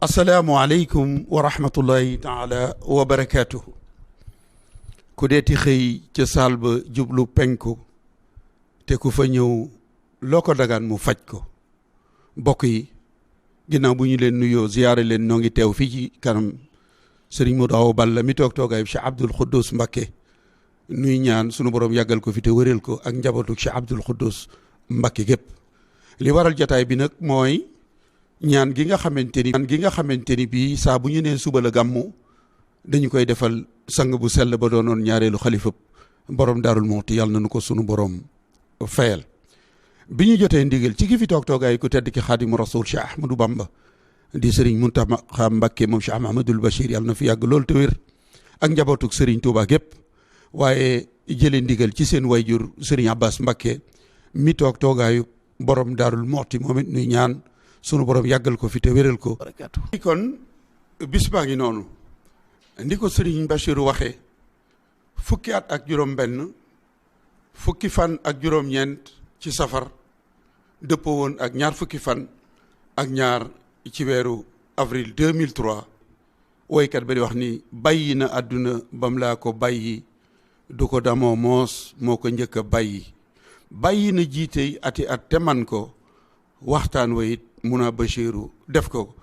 asalaamualeykum wa rahmatullahi taala wa barakaatuhu. ku deeti xëy ca saal ba jublu penku te ku fa ñëw loo ko dagaan mu faj ko. mbokk yi ginnaaw bu ñu leen nuyoo ziyaare leen noo ngi teew fii ci kanam sëriñ Modou Awa Balla mi toog toogaay Cheikh Abdoul Khoudous Mbacké nuy ñaan sunu borom yàggal ko fi te wëral ko ak njabootu Cheikh Abdoul Khoudous Mbacké gépp. li waral jataay bi nag mooy ñaan gi nga xamante ni bii saa bu ñu nee suba la gàmmu dañu koy defal sang bu sell ba doonoon ñaareelu xalifa borom Daarul Muxti, yàlla na nu ko sunu borom fayal. bi ñu jotee ndigal ci ki fi toog toogaay ku tedd ki xaadimu rasul Cheikh Ahmadou Bamba di Serigne Mountakha Mbacké moom Cheikh Mahamadul Bachir, yàlla na fi yàgg loolu te wér ak njabootuk Serigne Touba gépp. waaye jëlee ndigal ci seen wayjur Serigne Abbas Mbacké mi toog toogaayu borom Daarul Muxti, moom it nuy ñaan sunu borom yàggal ko fi te wéral ko. kon bis baa ngi noonu ndi ko Serigne Bachir waxee fukki at ak juróom-benn fukki fan ak juróom-ñeent ci safar dëppoo woon ak ñaar fukki fan ak ñaar ci weeru avril 2003 woykat ba di wax ni bàyyi na àdduna bam laa ko bàyyi du ko damoo moos moo ko njëkk a bàyyi na jiite ati at te man ko waxtaan wa it mun a Bachiru def ko.